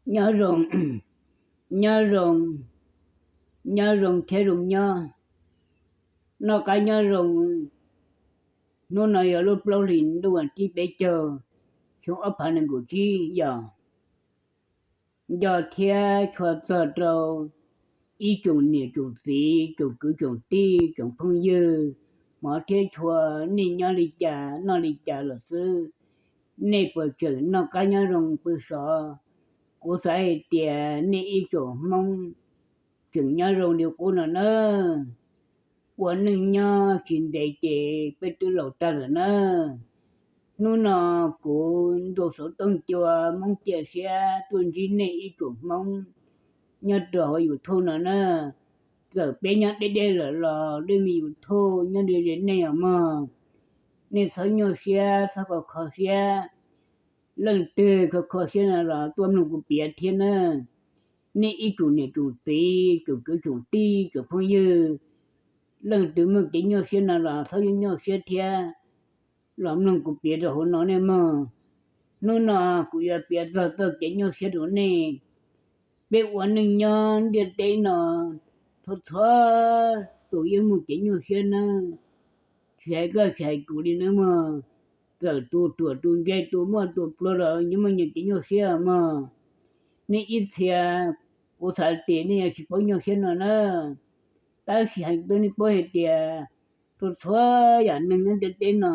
Nyob zoo, nyob zoo, nyob zoo thiab zoo nyob, noj qab nyob zoo. Hnub no yog lub plaub hlis ntuj vas thib peb caug, xyoo ob phav nees nkaum tsib yog nco thiab tshua txog rau ib tsoom niam tsoom txiv, tsoom kwv tsoom tij, tsoom phooj ywg, hmov thiab tshua, nej nyob li cas noj li cas los xwb, nej puas tseem noj qab nyob zoo pw sov? Kuv xav hais tias nej ib tsoom Hmoob tseem nyob zoo li qub no na. Ua neej nyob tsis ntev ces peb twb laus tag lawm na. Hnub no kuv ntuj xov tooj cua Hmoob ciaj siab tuaj ntsib nej ib tsoom Hmoob nyob rau hauv YouTube no na. Txawm peb nyob deb deb lawm los lub me YouTube nyob ze ze nej os mog. Nej txhob nyuaj siab, txhob kho kho siab. Leej twg kho kho siab no los tuaj mloog kuv piav thiab na. Nej ib tsoom niam tsoom txiv, tsoom kwv tsoom tij, tsoom phooj ywg, leej twg muaj kev nyuaj siab no los txhob nyuaj nyuaj siab thiab, los mloog kuv piav rau hauv no nej mog. Hnub no kuv yuav piav txog txoj kev nyuaj siab rau nej. Peb ua neej nyob ntiaj teb no, txhua txhua tus yeej muaj kev nyuaj siab nawb. Tsis hais koj tsis hais kuv li nawb mog. Txawm tus ruam tus ntse tus muaj tus pluag los nyias muaj nyias kev nyuaj siab mog. Nej ib txhia, kuv xav tias nej yuav tsis paub nyuaj siab no na. Tab sis hais rau nej paub hais tias txhua txhua yam neeg nyob ntiaj teb no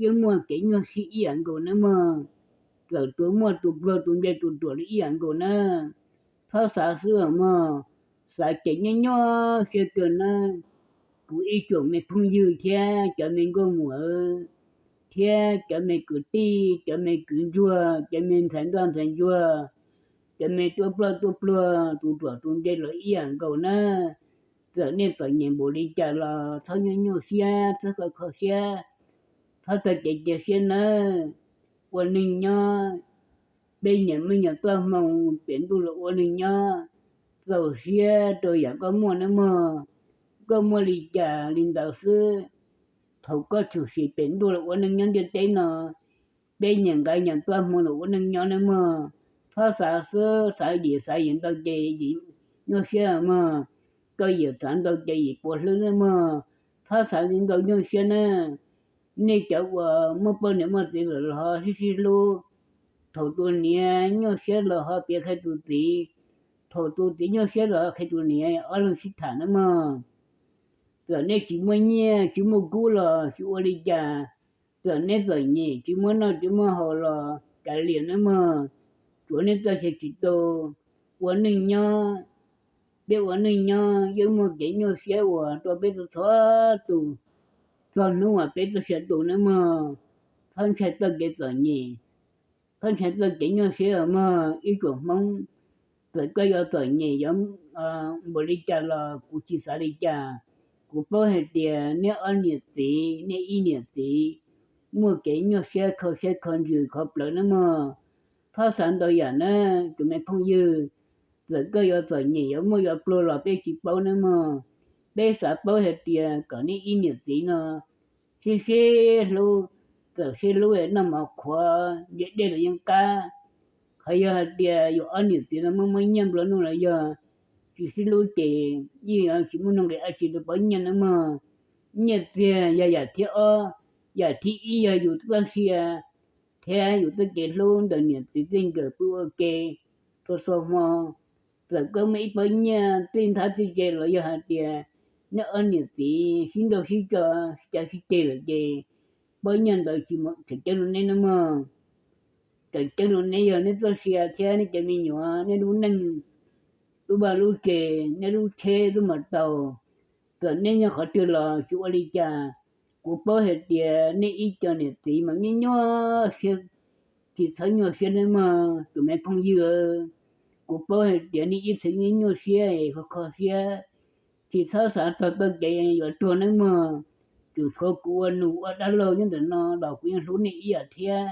yeej muaj kev nyuaj siab ib yam nkaus nawb mog. Txawm tus muaj tus pluag tus ntse tus ruam li ib yam nkaus na. Txhob xav xwb mog, xav kev nyuaj nyuaj siab kawg na. Kuv ib tsoom me phooj ywg thiab cov me nkauj muam, thiab cov me kwv tij, cov me kwv ntsuag, cov me ntxhais nkauj ntxhais ntsuag, cov me tuab ploj tuab pluag, tus ruam tus ntse los ib yam nkaus na. Txawm nej txom nyem npaum li cas los txhob nyuaj nyuaj siab, txhob kho kho siab, txhob txo kev cia siab nawb. Ua neej nyob, peb nyias muaj nyias txoj hmoo pem ntuj los ua neej nyob, txaus siab rau yam koj muaj nawb mog. Koj muaj li cas li ntawd xwb. Thaum koj tshwm sim pem ntuj los ua neej nyob ntiaj teb no, peb nyias nqa nyias txoj hmoo los ua neej nyob nawb mog. Txhob xav xwb, xav yim xav yim ntau ces yim nyuaj siab mog. Koj yim xav ntau ces yim puas hlwb nawb mog. Txhob xav ntau nyuaj siab na. Nej cov uas muaj poj niam muaj txiv lawm los ho sib sib hlub. Thaum tus niam nyuaj siab los ho piav qhia tus txiv, thaum tus txiv nyuaj siab los ho qhia tus niam, ob leeg sib tham nawb mog. Txawm nej tsis muaj nyiaj tsis muaj kub los tsis ua li cas, txawm nej txom nyem tsis muaj noj tsis muaj haus los kav liam nawb mog. Tsuav nej txoj sia tsis tau. Ua neej nyob, peb ua neej nyob yeej muaj kev nyuaj siab uas rau peb txhua txhua tus txog hnub uas peb txoj sia tu nawb mog. Txhob ntshai txoj kev txom nyem, txhob ntshai txoj kev nyuaj siab os mog ib tsoom Hmoob. Txawm koj yuav txom nyem yuav npaum li cas los kuv tsis xav li cas. Kuv paub hais tias nej ob niam txiv, nej ib niam txiv muaj kev nyuaj siab kho siab kho ntsws kho plawv nawb mog. Txhob xav ntau yam na, tus me phooj ywg. Txawm koj yuav txom nyem yuav muaj yuav pluag los peb tsis paub nawb mog. Peb xav paub hais tias kom nej ib niam txiv no sib sib hlub, txawm sib hlub noj mov qhuav ntse dej los yeej qab. Qhov yog hais tias yus ob niam txiv no muaj muaj nyiaj nplua nuj los yog tsis sib hlub ces yeej yuav tsis muaj nuj nqis dab tsi rau poj nyiaj nawb mog. Nyiaj txiag yog yam thib ob, yam thib ib yog yus txoj sia thiab yus txoj kev hlub ntawm niam txiv txij nkawm pw ua ke txhua txhua hmo. Txawm koj muaj ib pob nyiaj txij nthab txij ze los yog hais tias nej ob niam txiv sib nrauj sib tso, sib cav sib ceg lawm ces pob nyiaj ntawd tsis tseem ceeb rau neb nawb mog. Tseem ceeb rau neb yog neb txoj sia thiab neb cov me nyuam, neb lub neej, lub vaj lub tse, neb lub tsheb lub mos taus. Txawm neb nyob qhov twg los tsis ua li cas, kuv paub hais tias nej ib co niam txiv mas nyuaj nyuaj siab, tsis txhob nyuaj siab nawb mog tus me phooj ywg. Kuv paub hais tias nej ib txhia nyuaj nyuaj siab es kho kho siab, tsis txhob xav txog txoj kev yuav tuag nawb mog. Tsuas tshuav kuv ua nus ua dab laug nyob ntawm no los kuv yeej hlub nej ib yam thiab.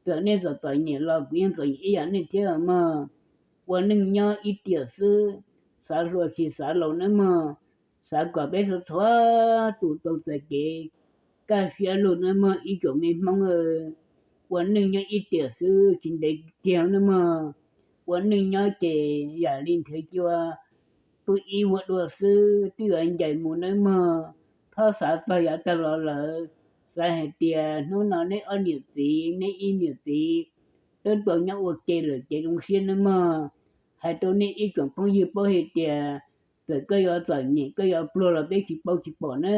Txawm nej txom txom nyem los kuv yeej txom nyem ib yam nej thiab mog. Ua neej nyob ib tiam xwb, xav hluas tsis xav laus nawb mog. Xav kom peb txhua txhua tus tau txais kev kaj siab lug nawb mog ib tsoom me Hmoob. Ua neej nyob ib tiam xwb tsis ntev kiag nawb mog. Ua neej nyob ces yam li nrhiav cua, pw ib vuag dua xwb twb yuav ncaim mus nawb mog. Txhob xav txog yav tag los lawm, xav hais tias hnub no neb ob niam txiv, neb ib niam txiv twb tau nyob ua ke lawm ces zoo siab nawb mog. Hais rau nej ib tsoom phooj ywg paub hais tias txawm koj yuav txom nyem koj yuav pluag los peb tsis paub tsis pom na.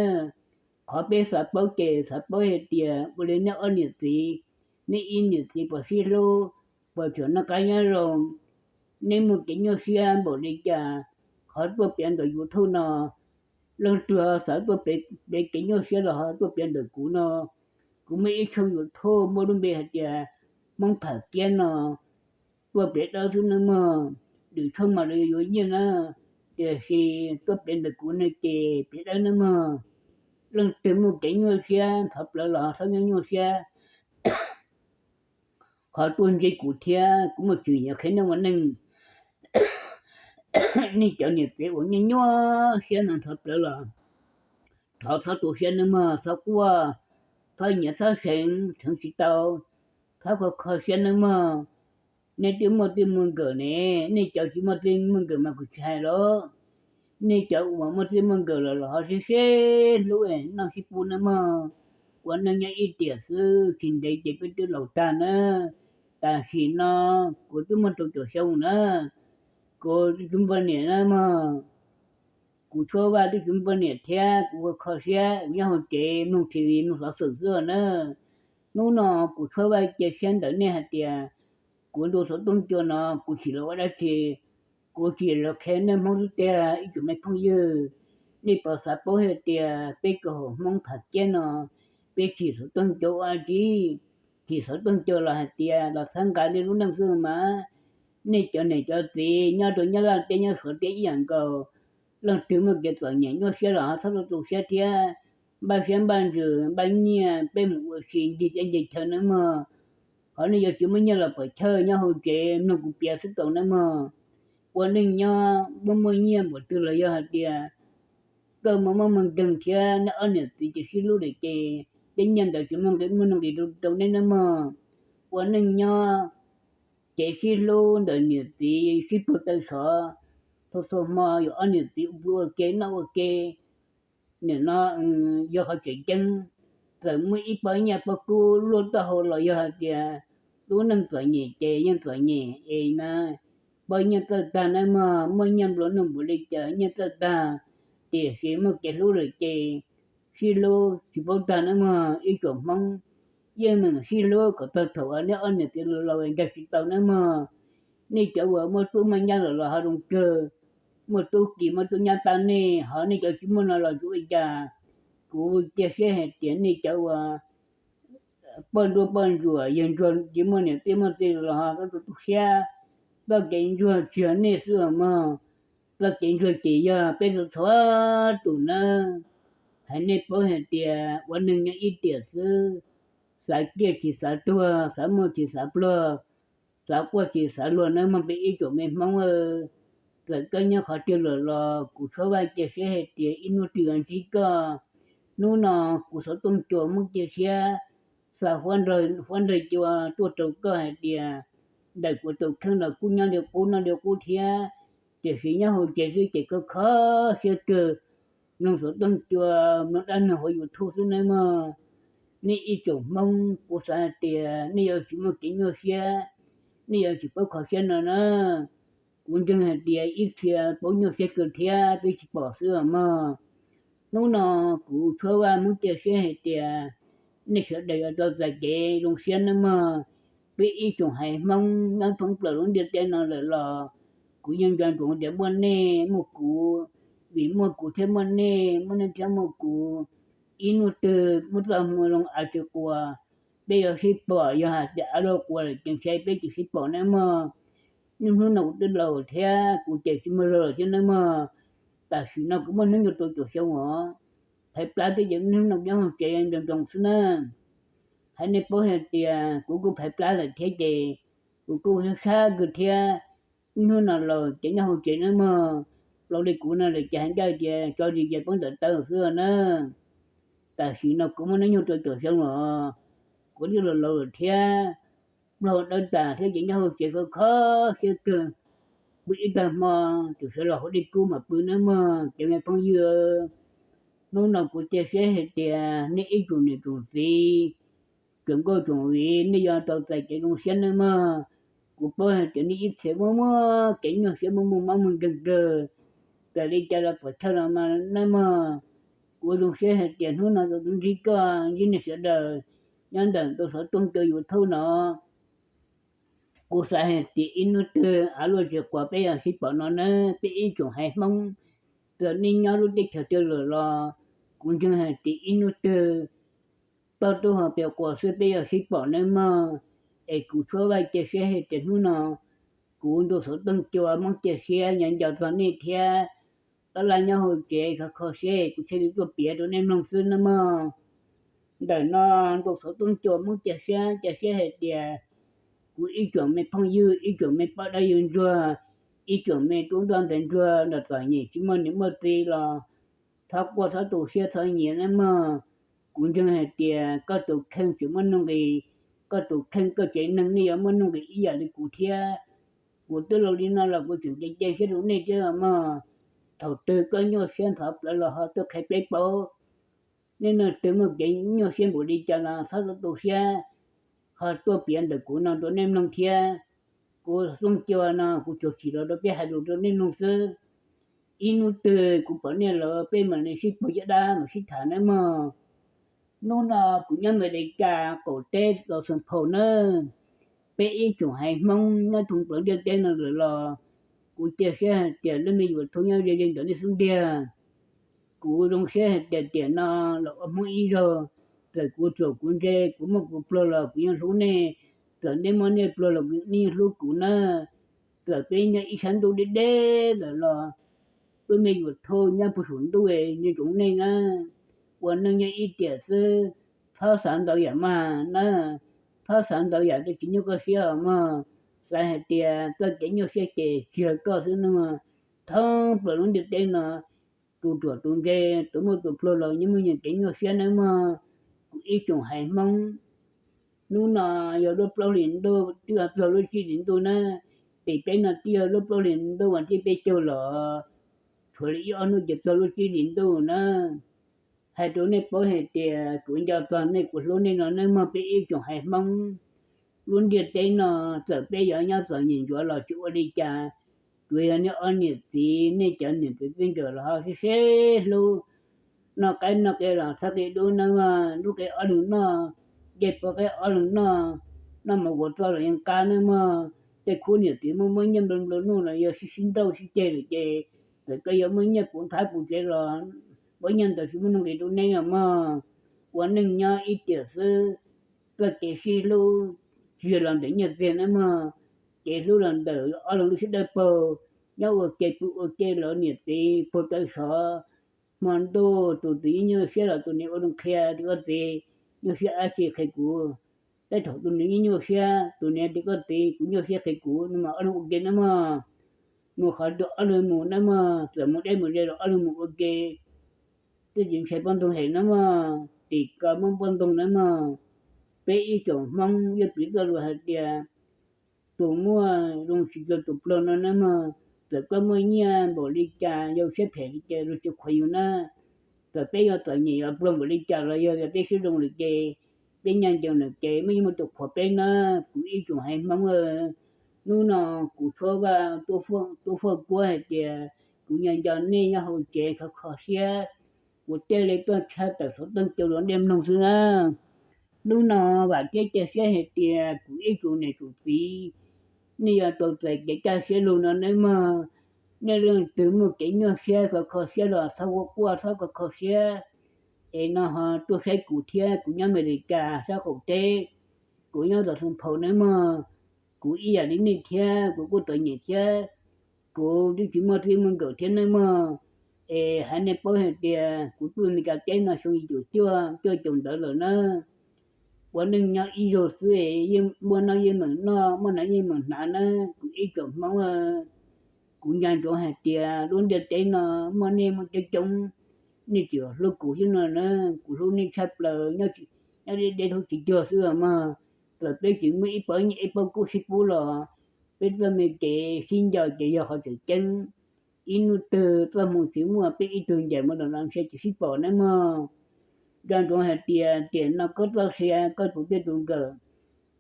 Qhov peb xav paub ces xav paub hais tias ua li neb ob niam txiv, neb ib niam txiv puas sib hlub, puas tseem noj qab nyob zoo, neb muaj kev nyuaj siab npaum li cas. Qhov tuaj piav ntawm YouTube no, leej twg xav tuaj piav kev nyuaj siab los ho tuaj piav ntawm kuv no. Kuv muaj ib tshooj YouTube muaj lub npe hais tias Hmoob Tham Kiab no, tuaj piav dawb xwb nawb mog. Lwm tshooj mas lawv yuav nyiaj na, tiam sis tuaj piav ntawm kuv no ces piav dawb nawb mog. Leej twg muaj kev nyuaj siab thov plawv los txhob nyuaj nyuaj siab. Qhov tuaj ntsib kuv thiab kuv muaj tswv yim qhia nej ua neej. Nej cov niam txiv uas nyuaj nyuaj siab no thov plawv los thov txhob tu siab nawb mog, txhob quaj, txhob nyiav txhob seev, seev tsis tau, txhob kho kho siab nawb mog. Nej twb muaj txij muaj nkawm ne, nej cov tsis muaj txij muaj nkawm mas kuv tsis hais lawm. Nej cov uas muaj txij muaj nkawm lawm los ho sib sib hlub noj sib pub nawb mog. Ua neej nyob ib tiam xwb, tsis ntev ces peb twb laus tag na. Tam sim no kuv twb muaj rau caum xyoo na, kuv twb tsis muaj poj niam na mog. Kuv Tshuab Vaj twb tsis muaj poj niam thiab, kuv kho siab, kuv nyob hauv tsev mloog T V mloog xov xwm xwb na. Hnub no kuv Tshuab Vaj cia siab ntawm nej hais tias kuv ntu xov tooj cua no kuv tsis los ua dab tsi, kuv tsis los qhia nej Hmoob xwb tiag ib tsoom me phooj ywg. Nej puas xav paub hais tias peb kaum hauv Hmoob Tham Kiab no, peb tsim xov tooj cua ua dab tsi? Tsim xov tooj cua los hais tias los txhawb nqa nej lub neej xwb mas. Nej cov niam cov txiv nyob rau Nyab Laj teb nyob Suav teb ib yam nkaus, leej twg muaj kev txom nyem nyuaj siab los ho txhob tu siab thiab. Npaj siab npaj ntsws npaj nyiaj peb mus ua si ncig teb ncig chaw nawb mog. Qhov nej yuav tsis muaj nyiaj los pom chawj nyob hauv tsev mloog kuv piav xwb tau nawb mog. Ua neej nyob muaj muaj nyiaj npaum twg los yog hais tias koj muaj mob muaj nkeeg thiab neb ob niam txiv ces sib hlub lawm ces tej nyiaj ntawd tsis muaj nqis, muaj nqis rau neb nawb mog. Ua neej nyob ces sib hlub ntawm niam txiv sib puag taw sov, txhua txhua hmo yog ob niam txiv ua pw ua ke noj ua ke. Nim no yog qhov tseem ceeb, txawm muaj ib pob nyiaj pob kub luaj taub hau los yog hais tias lub neej txom nyem ces yeej txom nyem es na, pob nyiaj txawj tag nawb mog, muaj nyiaj nplua nuj npaum li cas nyiaj txawj tag, tiam sis muaj kev hlub lawm ces sib hlub tsis paub tag nawb mog ib tsoom Hmoob. Yeej meem sib hlub kom txog thaum uas neb ob niam txiv laus laus nkag tsis tau nawb mog. Nej cov uas muaj tub muaj nyab lawm los ho zoo kawg, muaj tub kis muaj tub nyab pab nej, ho nej cov tsis muaj no los tsuas ua cas. Kuv cia siab hais tias nej cov uas poj nruab poj ntsuam yawg ntsuag tsis muaj niam tij muaj txiv los ho tu siab, txoj kev ntsuag tsis yog nej xwb os mog. Txoj kev ntsuag ces yog peb txhua txhua tus nawb. Hais nej paub hais tias ua neeg nyob ib tiam xwb, xav ciaj tsis xav tuag, xav muaj tsis xav pluag, xav quaj tsis xav luag nawb mog peb ib tsoom me Hmoob. Txawm koj nyob qhov twg lawm los kuv Tshuab Vaj cia siab hais tias ib hnub twg yuav ntsib koj. Hnub no kuv xov tooj cua muab cia siab xa huab nraug cua tuaj rau koj hais tias ntawm kuv tus kheej los kuj nyob li qub noj li qub thiab, tiam sis nyob hauv tsev xwb ces kho kho siab kawg. Mloog xov tooj cua, mloog dab neeg hauv YouTube xwb nawb mog. Nej ib tsoom Hmoob, kuv xav hais tias nej yuav tsis muaj kev nyuaj siab, nej yuav tsis paub kho siab no na. Kuv ntseeg hais tias ib txhia paub nyuaj siab kawg thiab peb tsis pom xwb os mog. Hnub no kuv Tshuab Vaj muab cia siab hais tias nej sawv daws yuav tau txais kev zoo siab nawb mog. Peb ib tsoom haiv Hmoob nyob thoob plaws lub ntiaj teb no lawm los kuv yeej nco ntsoov tias muaj nej muaj kuv, vim muaj kuv thiaj muaj nej, muaj nej thiaj muaj kuv. Ib hnub twg muaj txoj hmoo zoo av tsis quas, peb yuav sib pom, yog hais tias av luaj quas lawm ces ntshe peb tsis sib pom nawb mog. Niaj hnub no kuv twb laus thiab kuv ces tsis muaj zog lawm thiab nawb mog. Tam sim no kuv muaj hnub nyoog rau caum xyoo os. Phaiv plab thiab ces niaj hnub no kuv nyob hauv tsev nco ntsoov xwb na. Hais nej paub hais tias kuv kuj phaiv plab lawm thiab ces kuv kuj sab sab kawg thiab. Niaj hnub no laus ces nyob hauv tsev nawb mog. Laus li kuv no lawm ces hais ncaj tias tso zis ces poob ntawm taw xwb na. Tam sim no kuv muaj hnub nyoog rau caum xyoo os, kuv twb laus laus lawm thiab. plaub dawb tas thiab ces nyob hauv tsev khov kho siab kawg. Pw ib tag hmo, tseem sawv los hauv dej kub mas pw nawb mog cov me phooj ywg. Hnub no kuv cia siab hais tias nej ib tsoom niam tsoom txiv, tsoom nkauj tsoom viv, nej yuav tau txais kev zoo siab nawb mog. Kuv paub hais tias nej ib txhia muaj muaj kev nyuaj siab, muaj muaj mob muaj nkeeg kawg, txawm li cas los puas chawj los mas nawb mog. Kuv zoo siab hais tias hnub no tau ntsib koj, ntsib nej sawv daws nyob ntawm tus xov tooj cua YouTube no. Kuv xav hais tias ib hnub twg av luaj tsis quas peb yuav sib pom no nawb peb ib tsoom haiv Hmoob. Txawm nej nyob lub teb chaws twg lawm los kuv ntseeg hais tias ib hnub twg toj tub ho pes quas xwb peb yuav sib pom nawb mog. Es kuv tshuab vaj cia siab hais tias hnub no kuv ntu xov tooj cua Hmoob cia siab nyob nco txog nej thiab. Tab laj nyob hauv tsev khov kho siab kuv thiaj li tuaj piav rau nej mloog xwb nawb mog. Ntawm no ntu xov tooj cua Hmoob cia siab, cia siab hais tias kuv ib tsoom me phooj ywg, ib tsoom me poj dab yug ntsuag, ib tsoom me tub nroj ntawd ntsuag los txom nyem tsis muaj niam muaj txiv los thov quaj thov tu siab txhob nyiav nawb mog. Kuv ntseeg hais tias koj tus kheej tseem muaj nuj nqis, koj tus kheej koj tsev neeg nej yuav muaj nuj nqis ib yam li kuv thiab. Kuv twb laus li no los kuv tseem ceev ceev siab rau nej thiab mog. Thaum twg koj nyuaj siab ntxhov plawv los ho tuaj qhia peb paub. Nej leej twg muaj kev nyuaj siab npaum li cas los txhob tu siab, ho tuaj piav ntawm kuv no rau nej mloog thiab. Kuv xov tooj cua no kuv tsuas tsim los rau peb hais lus rau nej mloog xwb. Ib hnub twg kuv pom nej lawm peb mam li sib puag caj dab mam sib tham nawb mog. Hnub no kuv nyob Amelikas qaum teb los Saint Paul nawb. Peb ib tsoom haiv Hmoob nyob thoob plaws ntiaj teb no lawm los kuv cia siab hais tias lub me YouTube nyob ze ze ntawm nej xub ntiag. Kuv zoo siab hais tias tiam no los ua Hmoob ib zaug, txawm kuv tsuam kuv ntse kuv muaj kuv pluag los kuv yeej hlub nej. Txawm nej muaj nej pluag los nej yeej hlub kuv nawb. Txawm peb nyob ib sab ntuj deb deb lawm los lub me YouTube nyob puag saum ntuj nco ntsoov nej na. Ua neej nyob ib tiam xwb, txhob xav ntau yam mas na. Txhob xav ntau yam twg tsis nyuaj koj siab os mog. Xav hais tias txoj kev nyuaj siab ces tsis yog koj xwb no. Thoob plaws lub ntiaj teb no, tus ruam tus ntse, tus muaj tus pluag los yeej muaj nyias kev nyuaj siab nawb mog. Kuv ib tsoom haiv Hmoob, hnub no yog lub plaub hlis ntuj twb txog lub tsib hlis ntuj na. Tim peb no twb yog lub plaub hlis ntuj vas thib peb caug los tshuav li ib ob hnub ces txog lub tsib hlis ntuj na. Hais rau nej paub hais tias kuv nco txog nej kuv hlub nej no nawb mog peb ib tsoom haiv Hmoob. Lub ntiaj teb no txawm peb yuav nyob txom nyem ntsuav los tsis ua li cas, tsuas yog nej ob niam txiv nej cov niam txiv txiv ntxawm los ho sib sib hlub. Noj qaib noj qe los txhob qe dub nawb mog, dub qe ob leeg noj, nce puag qaib ob leeg noj, noj mov kuv txo los yeej qab nawb mog. Tej khub niam txiv muaj muaj nyiaj nplua nplua nuj los yog sib sib nrauj sib ceg lawm ces txawm koj yuav muaj nyiaj puv nthab puv tsev los muaj nyiaj ntawd tsis muaj nuj nqis rau neb os mog. Ua neej nyob ib tiam xwb, txoj kev sib hlub tsis yog los ntawm nyiaj txiag nawb mog. Kev hlub los ntawm ob leeg lub siab dawb paug, nyob ua ke pw ua ke los niam txiv puag taw sov. Hmo ntuj tus txiv nyuaj nyuaj siab los tus niam ua zoo qhia tias koj txiv nyuaj siab dab tsi qhia kuv. Tej thaum tus niam nyuaj nyuaj siab, tus niam tias koj txiv kuv nyuaj siab qhia kuv no mas ob leeg ua ke nawb mog. Mus qhov twg ob leeg mus nawb mog, txawm mus deb mus ze los ob leeg mus ua ke. Twb tsis ntshai poj ntxoog heev nawb mog, tim ko muaj poj ntxoog nawb mog. Peb ib tsoom Hmoob yeej piv txoj lus hais tias tus muaj zoo tsis cuag tus pluag no nawb mog. Txawm koj muaj nyiaj npaum li cas, yog siab phem li cas los tsis qhuas yus na. Txawm peb yuav txom nyem yuav pluag npaum li cas los yog peb siab zoo lawm ces peb nyob nco ntsoov ces muaj yeej muaj tus qhuas peb na. Kuv ib tsoom haiv Hmoob, hnub no kuv tshuab vaj tub Fuaj Kuab hais tias kuv nco nco nej nyob hauv tsev khov kho siab, kuv thiaj li tuaj tshaj tawm xov tooj cua rau nej mloog xwb na. Hnub no vam thiab cia siab hais tias kuv ib tsoom niam tsoom txiv, nej yuav tau txais kev kaj siab lug no nawb mog. Nej leej twg muaj kev nyuaj siab khov kho siab los txhob quaj quaj txhob khov kho siab, es no ho tuaj saib kuv thiab. Kuv nyob Amelikas sab qaum teb, kuv nyob tom Saint Paul nawb mog. Kuv ib yam li nej thiab, kuv kuj txom nyem thiab, kuv twb tsis muaj txij muaj nkawm thiab nawb mog. Es hais nej paub hais tias kuv tuaj Amelikas teb no xyoo yim caum cuaj cuaj caum ntawd lawm na. Ua neej nyob ib zaug xwb, yeej muaj noj yeej meem noj, muaj hnav yeej meem hnav na. Kuv ib tsoom Hmoob, kuv nco ntsoov hais tias lub ntiaj teb no muaj nej muaj coob coob, nej tseem hlub kuv thiab no na. Kuv hlub nej tshaj plaws, nyob deb deb hlub tsis cuag xwb os mog. Txawm peb tsis muaj ib pob nyiaj ib pob kub sib pub los peb txoj me kev sib nco ces yog qhov tseem ceeb. Ib hnub twg txoj hmoo tsis muaj peb ib tug ncaim mus los no ntshe tsis sib pom nawb mog. Nco ntsoov hais tias tiam no koj txoj sia koj tus txij tus nkawm,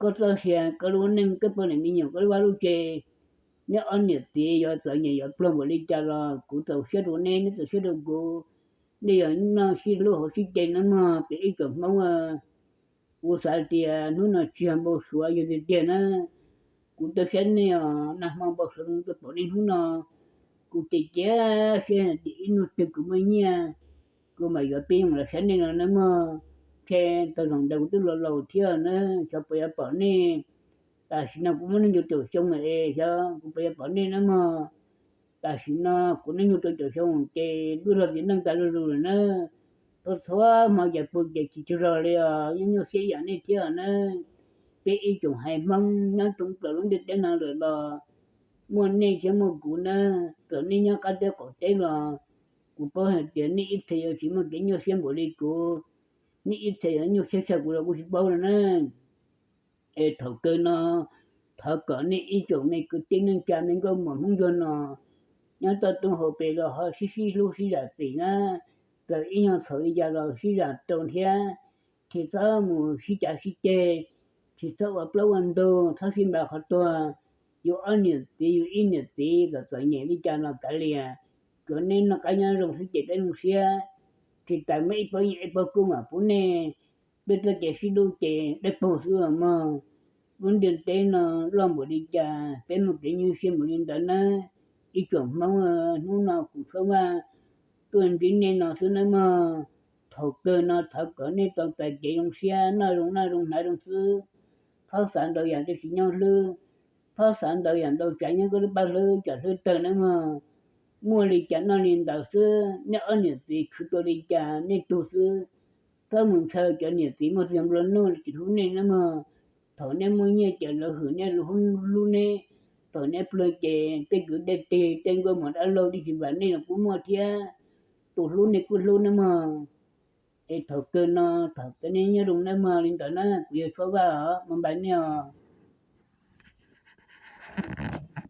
koj txoj sia koj lub neej koj poj niam me nyuam koj lub vaj lub tsev, neb ob niam txiv yuav txom nyem yuav pluag npaum li cas los kuv txaus siab rau neb, neb txaus siab rau kuv. Nej yog noj sib hlub haus sib ce nawb mog peb ib tsoom Hmoob. Kuv xav tias hnub no tsis yog npau suav yog tiag tiag na. Kuv tuaj saib nej os, nag hmo npau suav zoo tuaj pom nej hnub no. Kuv ces cia siab hais tias ib hnub twg kuv muaj nyiaj, kuv mam yuav peb mus los saib nej no nawb mog. Ntshe tau zoo ntawd kuv twb laus laus thiab na, xyov puas yuav pom nej. Tam sim no kuv muaj nees nkaum xyoo lawm es xyov kuv puas yuav pom nej nawb mog. Tam sim no kuv nees nkaum xyoo ces dua hlo txiv neej tas zuj zus lawm na. Txhua txhua hmo ces pw ces tsis tsaug zog li os, yeej nyuaj siab yam nej thiab na. Peb ib tsoom haiv Hmoob nyob thoob plaws lub ntiaj teb no lawm los muaj nej thiab muaj kuv na. Txawm nej nyob qab teb qaum teb los kuv paub hais tias nej ib txhia yuav tsis muaj kev nyuaj siab npaum li kuv, nej ib txhia yuav nyuaj siab tshaj kuv los kuj tsis paub no na. Es thaum kawg no thov kom nej ib tsoom me kwv tij neej tsa me nkauj muam Hmoob ntsuag no nyob toj roob hauv pes los ho sib sib hlub sib zam txim na. Txawm ib nyuag txhaum li cas los sib zam rau thiab, tsis txhob mus sib cav sib ceg, tsis txhob ua plaub ua ntug, txhob sib npam qhov tuag. Yus ob niam txiv, yus ib niam txiv kom txom nyem li cas los kav liam, kom nej noj qab nyob zoo xwb ces peb zoo siab. Tsis tas muaj ib pob nyiaj ib pob kub mam pub nej. Peb txoj kev sib hlub ces dawb paug xwb os mog. Lub ntiaj teb no loj npaum li cas peb muaj kev nyuaj siab npaum li ntawd nawb. Ib tsoom Hmoob, hnub no kuv Suab Vaj tuaj ntsib nej no xwb nawb mog. Thaum kawg no thov kom nej tau txais kev zoo siab, noj zoo noj zoo hnav zoo xwb. Txhob xav ntau yam twg tsis nyob hlwb, txhob xav ntau yam ntau tsav nyob koj lub paj hlwb tsam hlwb tawg nawb mog. Muaj li cas noj li ntawd xwb, nej ob niam txiv khwv tuaj li cas nej tug xwb. Txhob mus ntshaw cov niam txiv muaj txiag nplua nuj tsis hlub nej nawb mog. Thaum nej muaj nyiaj ces lawv hwm nej, lawv hlub neb. Thaum neb pluag ces tej kwv tej tij tej nkauj muam dab laug dib tsis npam nej los kuj muaj thiab, tus hlub nej kuj hlub nawb mog. Es thaum kawg no thov kom nej nyob zoo nawb mog. Li ntawd na kuv yog Suab Vaj os, mos npais nej os.